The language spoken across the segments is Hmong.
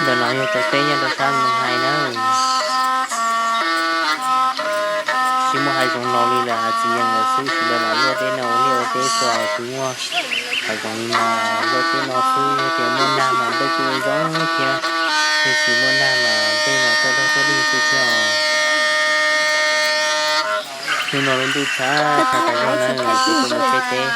Ntawm no yog cov teb nyob rau sab Moos Hais na. Tsis muaj hav zoov los li lawm, hav txiv yees lawm xwb, sawv daws lam luaj teb no ua liaj ua teb txog tsis muaj hav zoov li no, luaj teb no xwb. Yog tias muaj nag mas nplej kuj zoo thiab, yog tsis muaj nag mas nplej mas toj dog toj dig xwb thiab os. Hnub no lub ntuj tshav tshav tas zog na, ces kuj mus tsheb teb.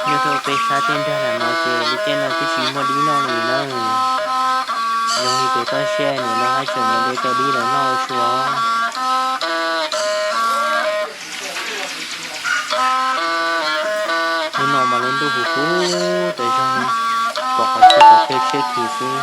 Nyob rau peb sab tiaj nrag ntawm no ces lub caij no twb tsis muaj dib noj li na. Zoo li pem toj siab nim no haj tseem mus de tau dib los noj ua tsuav. Hnub no mas lub ntuj huv huv tas zog, pom qhov chaw qhov chaw tshiab kis xwb.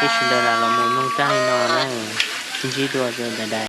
Peb sawv daws lam los mus mloog raj li no na, sib ntsib dua rau daim daim.